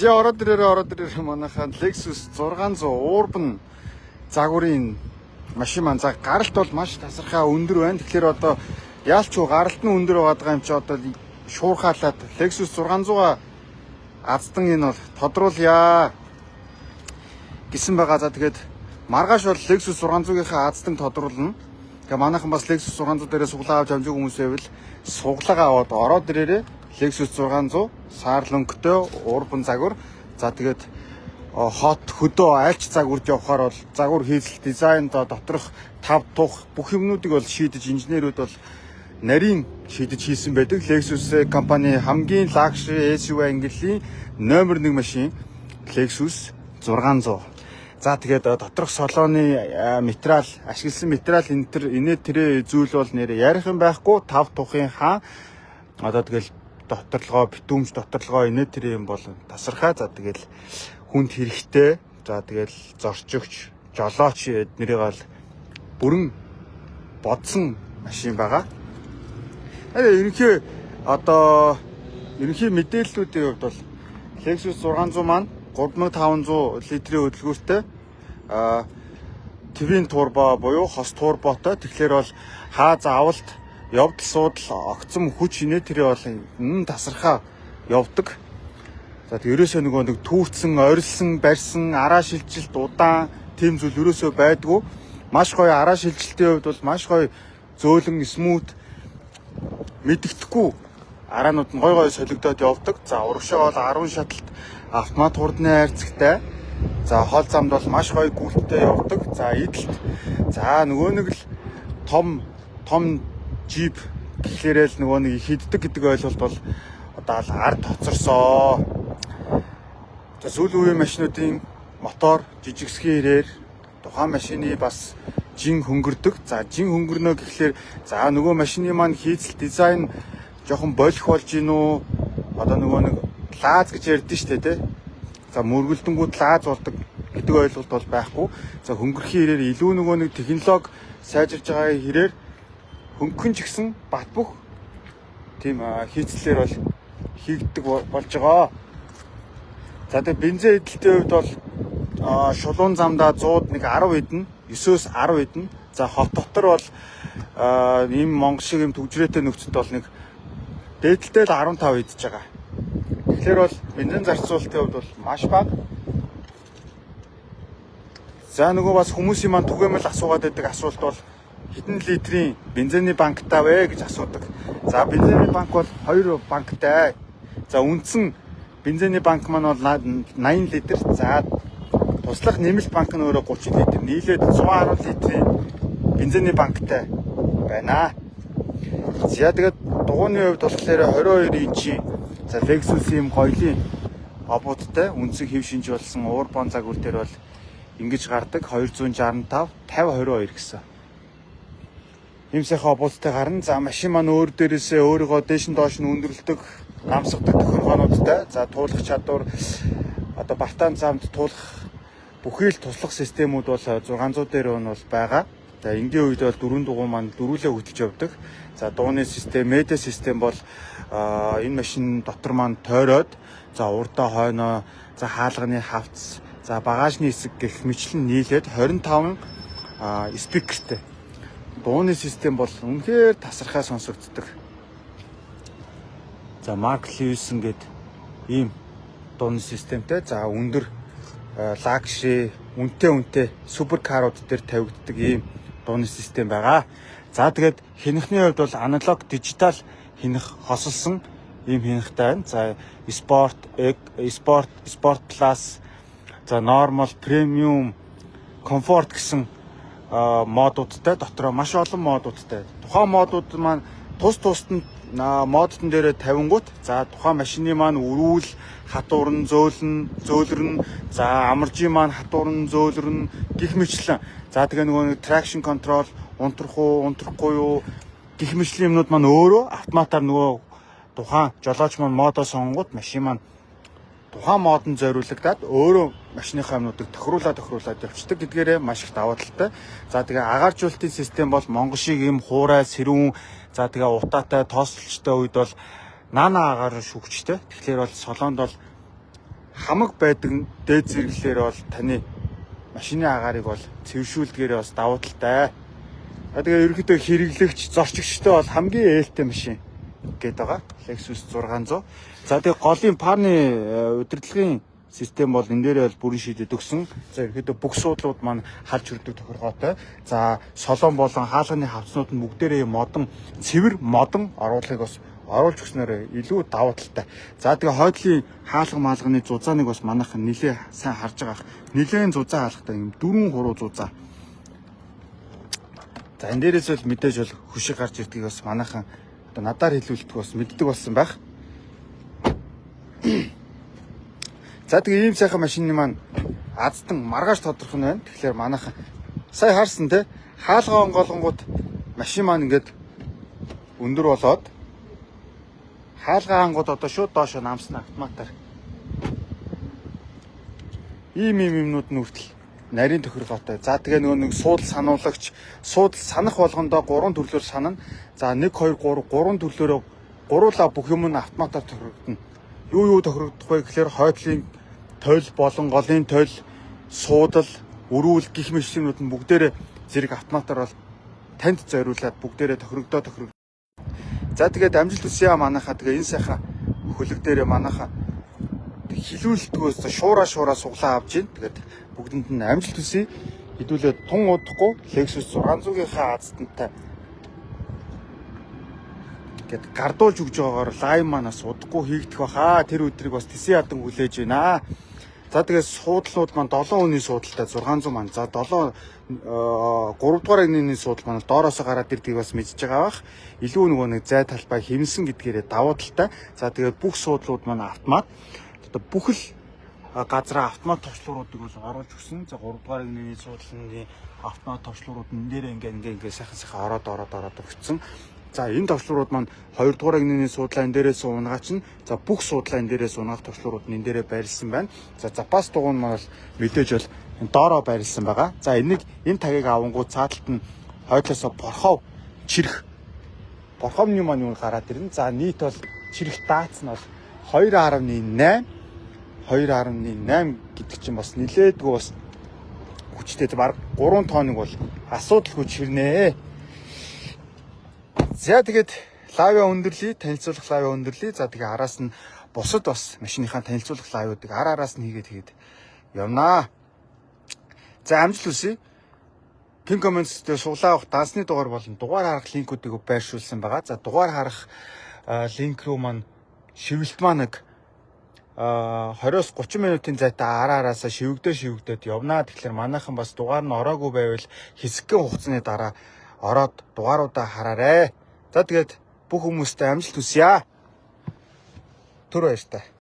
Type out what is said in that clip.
За, ороод ирээрээ, ороод ирээрээ. Манайхаа Lexus 600 Urban загварын машин маань, за, гаралт бол маш тасархай өндөр байна. Тэгэхээр одоо яалч уу, гаралт нь өндөр байгаа юм чи одоо шуурхаалаад Lexus 600-а аздан энэ бол тодруулъя гэсэн байгаа. За, тэгээд маргааш бол Lexus 600-ийнхаа аздан тодруулна. Тэгээ манайхан бас Lexus 600 дээрээ сугалаа авч амжиг хүмүүс байвал сугалаагаа аваад ороод ирээрээ. Lexus 600 саарл өнгөтэй urban загвар. За, тэгээд хот хөдөө айлч загварж явахаар бол загвар хийсэл, дизайн, доторх тав тух бүх юмнуудыг бол шийдэж, инженерүүд бол нарийн шийдэж хийсэн байдаг. Lexus компани хамгийн luxury SUV ангиллын номер 1 машин Lexus 600. За, тэгээд доторх салоны материал, ашигласан материал, энэ төр инээ тэрэ зүйл бол нэрээ ярих юм байхгүй. Тав тухын хаа одоо тэгэл доторлогоо, битүүмж доторлогоо, инээ тэрэ юм бол тасархай. За, тэгэл хүнд хэрэгтэй. За, тэгэл зорчигч, жолооч эднэрийг бол бүрэн бодсон машин байгаа. Тэгээ ерөнхий одоо ерөнхий мэдээллүүдийн хувьд бол Lexus 600 маань 3500 литрийн хөдөлгүүртэй twin turbo буюу хос турботой. Тэгэхээр бол хаа заавалт, явдал суудал, огцом хүч, инээ тэрээ бол үнэн тасархай явдаг. За, тэг ерөөсөө нөгөө нэг түүрцэн, орилсон, барьсан, араа шилжилт удаан тийм зүйл ерөөсөө байдгүй. Маш гоё араа шилжилтийн хувьд бол маш гоё зөөлөн, smooth, мэдэгдэхгүй араанууд нь гой гой солигдоод явдаг. За, урагшаа бол 10 шаталт автомат хурдны хайрцагтай. За, хол замд бол маш гоё гүйлттэй явдаг. За, идэлт, за, нөгөө нэг л том том джип гэхлээрээ л нөгөө нэг их иддэг гэдэг ойлголт бол одоо л ард хоцорсоо. За, сүүлийн үеийн машинуудын мотор жижигсхийн хэрээр тухайн машины бас жин хөнгөрдөг. За, жин хөнгөрнө гэхлээр, за, нөгөө машины маань хийцэл, дизайн жоохон болох болж гин үү? Одоо нөгөө нэг лааз гэж ярьдэн штэ, тий. За, мөргөлдөнгүүд лааз болдог гэдэг ойлголт бол байхгүй. За, хөнгөрхийн хэрээр, илүү нөгөө нэг технологи сайжирж байгаа хэрээр хөнгөн ч гэсэн бат бөх тийм хийцлэр бол хийгддэг болж байгаа. За, тэгээ бензин эдэлтийн хувьд бол шулуун замдаа 100-д нэг 10 эдэн, 9-өөс 10 эдэн. За, хот дотор бол ийм Монгол шиг юм түгжрээтэй нөхцөлд бол нэг дээдэлтэй л 15 идэж байгаа. Тэгэхээр бол бензин зарцуулалтын хувьд бол маш бага. За, нөгөө бас хүмүүсийн маань түгээмэл асуугаад байдаг асуулт бол хэдэн литрийн бензиний банктай вэ гэж асуудаг. За, бензиний банк бол хоёр банктай. За, үндсэн бензиний банк маань бол 80 литр. За, туслах нэмэлт банк нь өөрөө 30 литр. Нийлээд 110 литрийн бензиний банктай байна. За, тэгээд дугуйны хувьд болохоор 22 инчийн, за, Lexus-ийн гоёлын обуудтай үндсэн хэв шинж болсон Urban загвар дээр бол ингэж гардаг, 265 50 22 гэсэн. Ийм сайхан обуудтай гарна. За, машин маань өөр дээрээсээ өөрийгөө дээш нь доош нь өндөрлөдөг, намсгадаг тохиргоонуудтай. За, туулах чадвар, одоо бартаан замд туулах бүхий л туслах системүүд бол 600 дээр нь бол байгаа. За, энгийн үед бол дөрвөн дугуй маань дөрвөлээ хөтөлж явдаг. За, дууны систем, медиа систем бол энэ машин дотор маань тойроод, за, урдаа, хойноо, за, хаалганы хавцас, за, багажны хэсэг гэх мэтлэн нийлээд 25 speaker тэй. Дууны систем бол үнэхээр тасархай сонсогддог. За, Mark Levinson гээд ийм дууны системтэй. За, өндөр luxury, үнэтэй үнэтэй super car ууд дээр тавигддаг ийм дууны систем байгаа. За, тэгээд хянахны хувьд бол аналог, дижитал хянах хосолсон ийм хянахтай байна. За, спорт, sport, sport plus, за, normal, premium, comfort гэсэн mode уудтай, дотроо маш олон mode уудтай. Тухайн mode ууд маань тус тусад нь mode дон дээрээ тавингуут, за, тухайн машины маань өрүүл хатуурн зөөлн зөөлрөн, за, амаржийн маань хатуурн зөөлрөн гэх мэтлэн, за, тэгээ нөгөө нэг traction control унтрах уу, унтрахгүй юу гэх мэтлэн юмнууд маань өөрөө автоматар нөгөө тухайн жолооч маань mode оо сонгоод, машин маань тухайн mode онд зориулагдаад өөрөө машиныхаа юмнуудыг тохируулаад тохируулаад явцдаг гэдгээрээ маш их давуу талтай. За, тэгээ агааржуулалтын систем бол Монгол шиг ийм хуурай, сэрүүн, за, тэгээ утаатай, тоосолчтой үед бол наана агаар шүгчтэй. Тэгэхээр бол салонд бол Хамаг байдаг дээд зэрэглэлээр бол таны машины агаарыг бол цэвэршүүлдгээрээ бас давуу талтай. Тэгээ ерөнхийдөө хэрэглэгч, зорчигчтой бол хамгийн ээлтэй машин гээд байгаа. Lexus 600. За, тэгээ голын фарны удирдлагын систем бол энэ дээрээ бол бүрэн шийдээд өгсөн. За, ерөнхийдөө бүх суудлууд маань халж хүрдэг тохиргоотой. За, салон болон хаалганы хавтаснууд нь бүгдээрээ модон, цэвэр модон оруулахыг бас оруулж өгснөөр илүү давуу талтай. За, тэгээ хойдлын хаалга маалганы зузааныг бас манайхан нилээ сайн харж байгаа. Нилээн зузаан хаалгатай, юм дөрвөн хуруу зузаан. За, энэ дээрээс бол мэдээж бол хөшиг гарч ирдгийг бас манайхан одоо надаар хэлүүлдэг бас мэддэг болсон байх. За, тэгээ ийм сайхан машины маань азтан маргааш тодорхой нь байна. Тэгэхээр манайхан сая харсан те, хаалга онгоолгонгууд машин маань ингээд өндөр болоод хаалга ангууд одоо шууд доошо намсна автоматар. Ийм ийм юмнууд нь хүртэл нарийн тохиргоотой. За, тэгээ нөгөө нэг суудал сануулагч, суудал санах болгондоо гурван төрлөөр санана. За, 1 2 3 гурван төрлөөрөө гуруула бүх юм нь автоматар тохирогдоно. Юу юу тохирогдох вэ гэхээр хойдлын тойл болон голын тойл, суудал, өрүүл гих мэтлэмнүүд нь бүгдээрээ зэрэг автоматар бол танд зориулаад бүгдээрээ тохирогдоо тохирог. За, тэгээд амжилт хүсье манайхаа. Тэгээ энэ сайхан хөлөг дээрээ манайхаа хилүүлэлтгөөс шуура шуура суглаа авч ийн. Тэгээд бүгдэнд нь амжилт хүсье. Хэдүүлээ тун удахгүй Lexus 600-ийнхаа азтантай гэд гардуулж өгж байгаагаар live манаас удахгүй хийгдэх баха. Тэр өдрийг бас тэсэн ядан хүлээж байна. За, тэгээд суудлууд маань 7 хүний суудалтай 600 маань. За, 7 3 дугаар ангины суудал маань доороосоо гараад ирдгийг бас мэдж байгаа бах. Илүү нөгөө нэг зай талбай хэмнэсэн гэдгээрээ давуу талтай. За, тэгээд бүх суудлууд маань автомат. Одоо бүх л газраа автомат товчлууруудыг бол оруулж өгсөн. За, 3 дугаар ангины суудлын автомат товчлуурууд энэ дээр ингээ ингээ ингээ сайхан сайхан ороод ороод ороод өгсөн. За, энэ товчлуурууд маань 2 дугаар ангины суудлаа энэ дээрээс унагаач нь, за, бүх суудлаа энэ дээрээс унаах товчлуурууд нь энэ дээрээ байрлсан байна. За, запас дугуй нь маань бол мэдээж бол энэ доороо байрлсан байгаа. За, энийг энэ тагийг авангууд цааталт нь хойдлосоо борхов чирэх борховны маань юу гараад ирнэ. За, нийт бол чирэх дац нь бол 2.8 2.8 гэдэг чинь бас нилээдгүй бас хүчтэй, баг 3 тоног бол асуудалгүй чирнэ. За, тэгээд live аа өндөрлөе, танилцуулах live аа өндөрлөе. За, тэгээ араас нь бусад бас машиныхаа танилцуулах live уудыг ар араас нь хийгээд хийгээд явнаа. За, амжилт хүсье. Pin comments дээр суглаа авах дансны дугаар болон дугаар харах линкүүдийг байршуулсан байгаа. За, дугаар харах линк рүү маань шивэлт маань нэг 20-оос 30 минутын зайтай ара араасаа шивэгдөө шивэгдөөд явнаа. Тэгэхээр манайхан бас дугаар нь ороогүй байвал хэсэгхэн хугацааны дараа ороод дугааруудаа хараарэ. За, тэгээд бүх хүмүүстээ амжилт хүсье. Түр баяртай.